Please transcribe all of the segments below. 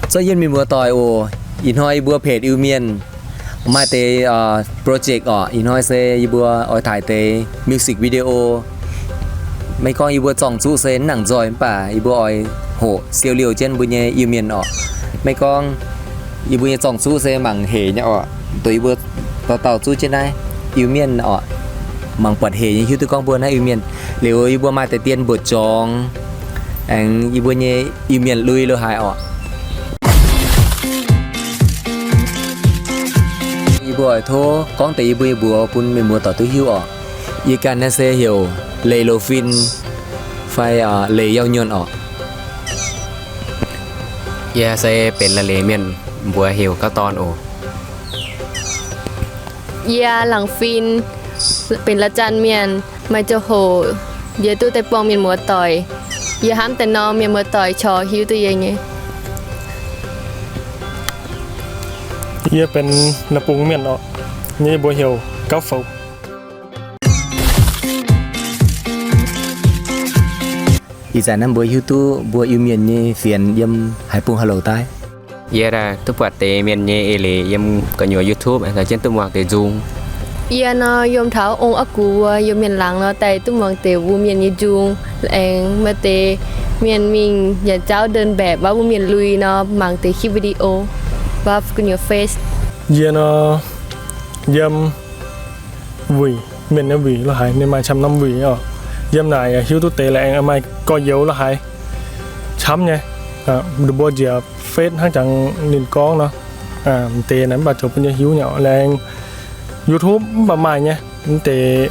Zouv yienh mienh muoz-doic oc, ih hnoi yie mbuo page Iu-Mienh maaih deix project orqc. Ih hnoi se yie mbuo oix taaih deix music video. Maiv gorngv yie mbuo zorng-zuqv se mv nangc nzoih mv baac yie mbuo oix hoqc siou liouh jienv mbuo nyei Iu-Mienh orqc. Maiv gorngv yie mbuo nyei zorng-zuqv se mangc hec nyei orqc. Dongh yie mbuo dauh dauh zuqv jienv naaiv Iu-Mienh orqc, mangc buatc hec nyei hiuv duqv gorngv mbuo naaiv Iu-Mienh. Liuz yie mbuo maaih deix dien mbuoqc jorngx aengx yie mbuo nyei Iu-Mienh lui lo haaix orqc. Yie mbuo oix tov gorngv deix yie mbuo nyei mbuox bun mienh muoz-doic duqv hiuv orqc. Yie ganh naaiv se heuc Leiz Loz Fin fai Leiz Yauh Nyuonh orqc. Yie se benx La'leiz Mienh, mbuox heuc Gauv Dorn oc. Yie Laangc Fin, benx La'zanh Mienh, maaih ziangh hoc yie duqv deix buangh mienh muoz-doic. Yie hnamv deix norm mienh muoz-doic corc hiuv duqv yie nyei. Yie benx La'bungx Mienh orqc, nyei mbuox heuc Gauv Foux. Ih zanc naaiv mbuo hiuv duqv mbuo Iu-Mienh nyei fienx yiem haaix bung haaix loc daaih? Yie duqv buatc deix mienh nyei eix leiz yiem gu'nyuoz YouTube, caux jienv duqv muangx deix nzung. Yie nor yiem taux ong aqv gux wuov, yiem mienh laangz nor daaih duqv muangx deix wuov mienh nyei nzung. Aengx maaih deix mienh mingh yietc jauv ndon mbaeqc wuov mienh lui nor, mangc deix คลิปวิดีโอ wuov gu'nyuoz Face. Yie nor yiem wuic, mienh nyei wuic lo haaix, ninh maaih camv norm wuic oc. Yiem naaic yaac hiuv duqv deix la'aengx maaih gorx-youz lo haaix camv nyei. Ninh mbuo njiec Face hnangv jangx ninh gorngv nor, m'deix naaic mv baac zoux bun yie hiuv nyei oc. La'aengx YouTube mv baac maaih nyei, m'deix,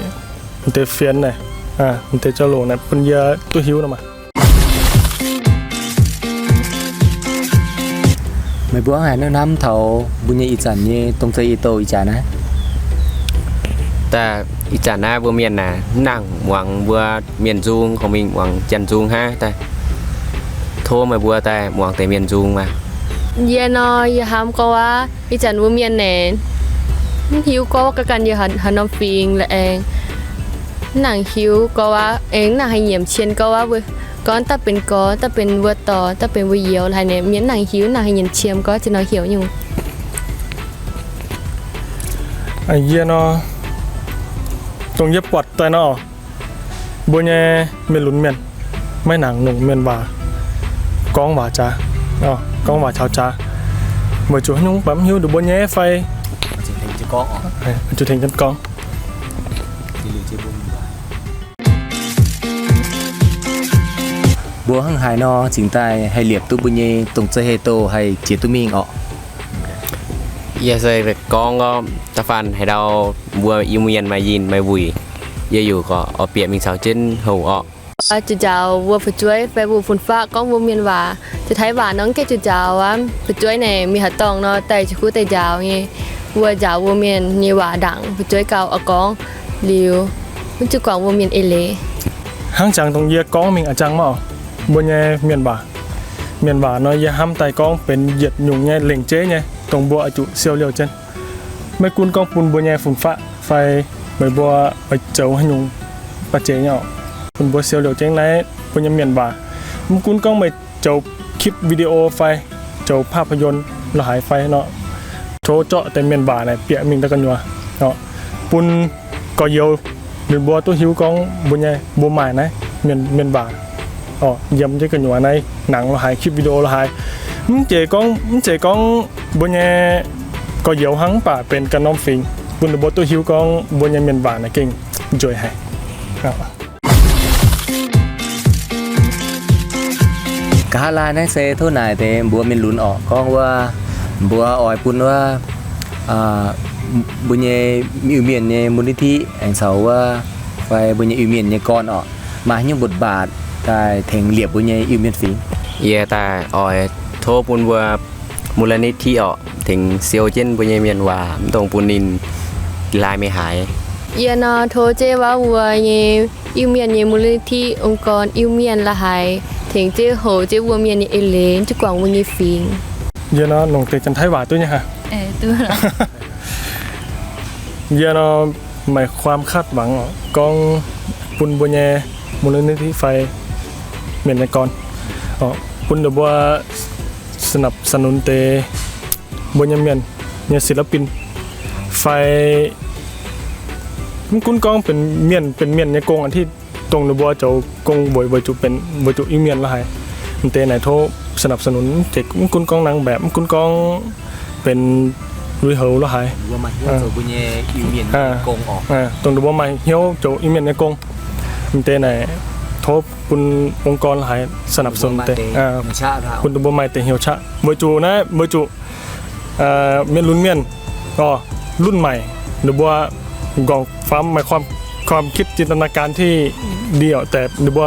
m'deix fienx naaic, m'deix jauv-louc naaic bun yie duqv hiuv nor maah. Meih mbuo haaix nor hnamv taux mbuo nyei ih zanc nyei dongh zeiv ei douh ih jaax naaiv? Daaih ih zanc naaiv mbuo mienh naaic mv nangc muangx mbuo mienh nzung, kungx mingh muangx janx nzung hnangv. Daaih tov meih mbuo daaih muangx deix mienh nzung maah. Yie nor, yie hnamv gorngv waac ih zanc mbuo mienh naaic mv hiuv gorngv waac ganh ganh yiem haaix norm fingx la'aengx mv nangc hiuv gorngv waac, aengx mv nangc haih nyiemc cien gorngv waac. Gorngv daaih benx gorx, daaih benx mbuo dorh, daaih benx mbuo youz haaix naaic, mienh mv nangc hiuv, mv nangc haih nyiemc cien gorngv ziex nor heuc nyungc. Yie nor, dongh yie buatc daaih nor, mbuo nyei mienh lunx mienh maiv nangc longc mienh waac gorngv waac jaax, gorngv waac caux jaax. Weic zuqc haaix nyungc mv baac mv hiuv nduqc mbuo nyei fai, zuqc tengx jienv gorngv. Mbuo hnangv haaix nor cingx daaih haih liepc duqv mbuo nyei dongh zeiv ei douh haih jiex duqv mingh orqc? Yie se gorngv, da'faanh haaix ndau mbuo Iu-Mienh maaih yinh maaih wuic, yie yaac gorngv oix bieqc mingh caux jienv hoc orqc. Zuqc njaaux mbuo fu'jueiv fai mbuo fun-faqv gorngv mbuo mienh waac. Zuqc Taiv waac nor mv gaengh zuqc njaaux aqv. Fu'jueiv naaic mingh haaix dorngh nor daaih ziouc kuv daaih njaaux nyei. Mbuo njaaux mbuo mienh nyei waac ndaangc, fu'jueiv gauh oix gorngv liuz, mv zuqc guangc mbuo mienh eix leiz. Hnangv jangx dongh yie gorngv mingh a'jangv maah, mbuo nyei mienh waac. Mienh waac nor yie hnamv daaih gorngv benx yietc nyungc nyei lengc jeiv nyei dongh mbuo oix zuqc siou liouh jienv. Maiv gunv gorngv bun mbuo nyei fun-faqv fai meih mbuo oix zoux haaix nyungc ba'zeix nyei orqc, bun mbuo siou liouh jienv naaiv mbuo nyei mienh waac. Mv gunv gorngv meih zoux คลิปวิดีโอ fai zoux ภาพยนตร์ lo haaix fai nor, tov zorqv deix mienh waac naaic bieqc mingh daaih gu'nyuoz orqc, bun gorx-youz ninh mbuo duqv hiuv gorngv mbuo nyei, mbuo maaih naaiv mienh, mienh waac orqc, yiem jienv gu'nyuoz naaiv nangc lo haaix, คลิปวิดีโอ lo haaix. Mv zeiz gorngv, mv zeiz gorngv mbuo nyei gorx-youz hnangv, mv baac benx ganh norm fingx, bun ninh mbuo duqv hiuv gorngv mbuo nyei mienh waac naaic gengh nzueic haic. Nqa'haav laai naaiv se tov naaic deix mbuox mienh lunx orqc, gorngv wuov mbuox oix bun wuov mbuo nyei Iu-Mienh nyei มูลนิธิ aengx caux wuov fai mbuo nyei Iu-Mienh nyei gorn orqc, maaih haaix nyungc บทบาท daaih tengx liepc mbuo nyei Iu-Mienh fingx. Yie daaih oix tov bun mbuo มูลนิธิ orqc, tengx siou jienv mbuo nyei mienh waac, mv dungx bun ninh laaih mingh haaix. Yie nor tov jienv wuov mbuo nyei Iu-Mienh nyei มูลนิธิ องค์กร Iu-Mienh la'haaix, tengx jienv hoqc jienv mbuo mienh nyei eix leiz, mv zuqc guangc mbuo nyei fingx. Yie nor longc deix Janx-Taiv waac duqv nyei haic. Yie nor maaih ความคาดหวัง orqc, gorngv bun mbuo nyei มูลนิธิ fai mienh nyei gorn, bun ninh mbuo สนับสนุน deix mbuo nyei mienh nyei ศิลปิน fai mv gunv gorngv benx mienh, benx mienh nyei gong, aa, dongh ninh mbuo zoux gong weic, weic zuqc benx, weic zuqc Iu-Mienh la'haic. M'deix naaic tov สนับสนุน deix, mv gunv gorngv naang mbaeqc, mv gunv gorngv benx lui-houx la'haic, dongh ninh mbuo maaih hnyouv zoux Iu-Mienh nyei gong. M'deix naaic tov bun องค์กร la'haic สนับสนุน deix, bun ninh mbuo maaih deix hnyouv qaqv. Weic zuqc naaiv, weic zuqc mienh lunx mienh, orqc, รุ่นใหม่, ninh mbuo มีความ ความคิดจินตนาการที่ดี แต่ ninh mbuo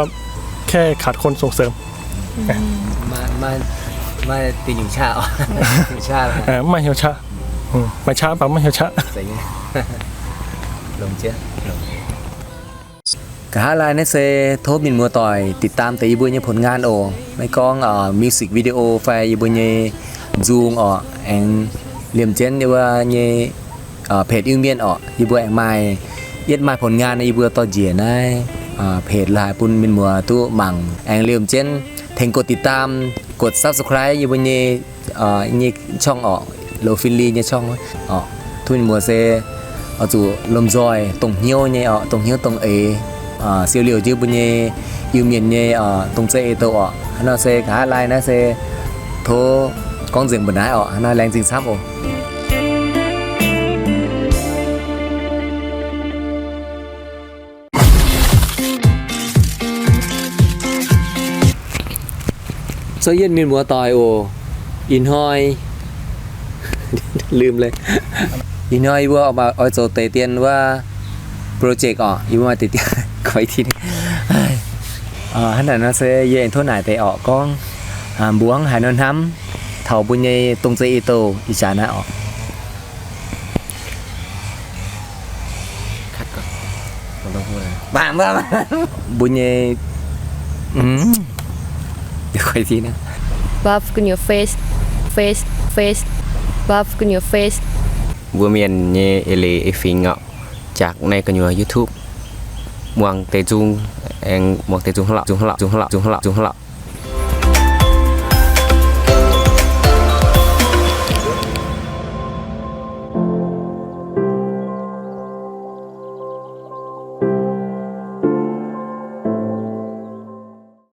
แค่ขาดคนส่งเสริม. Mv maaih hnyouv qaqv, maaih qaqv, mv baac mv maaih hnyouv qaqv. Nqa'haav laai naaiv se tov mienh muoz-doic ติดตาม deix yie mbuo nyei ผลงาน oc. Maiv gorngv music video fai yie mbuo nyei nzung orqc, aengx liemh jienv yie mbuo nyei เพจ Iu-Mienh orqc, yie mbuo aengx maaih, yietv maaih ผลงาน yie mbuo dorh njiec naaiv เพจ la'haic bun mienh muoz duqv mangc. Aengx liemh jienv tengx กดติดตาม กด subscribe yie mbuo nyei, nyei ช่อง orqc, loz fin li nyei ช่อง orqc. Tov mienh muoz se oix zuqc lomh nzoih dongh hnyouv nyei orqc, dongh hnyouv dongh eix, siou liouh jienv mbuo nyei Iu-Mienh nyei dongh zeiv eix-douh orqc. Hnangv nor se nqa'haav laai naaiv se tov gorngv nzengc mbuo naaiv orqc. Hnangv nor laengz zingh camv oc. Zouv yienh mienh muoz-doic oc. Ih hnoi, ih hnoi yie mbuo oix zoux deix dien wuov project orqc, yie mbuo maaih deix dien, hnangv naaic nor se yie aengx tov naaic deix orqc gorngv mbuox haaix nor hnamv taux mbuo nyei dongh zeiv eix-douh ih jaax naaiv orqc. Mbuo nyei, Love in your face, face, face. Love in your face. Mbuo mienh nyei eix leiz eix fingx orqc, jaax naaiv gu'nyuoz YouTube, muangx deix nzung, aengx muangx deix nzung hnangv lorqc, nzung hnangv lorqc, nzung hnangv lorqc, nzung hnangv lorqc.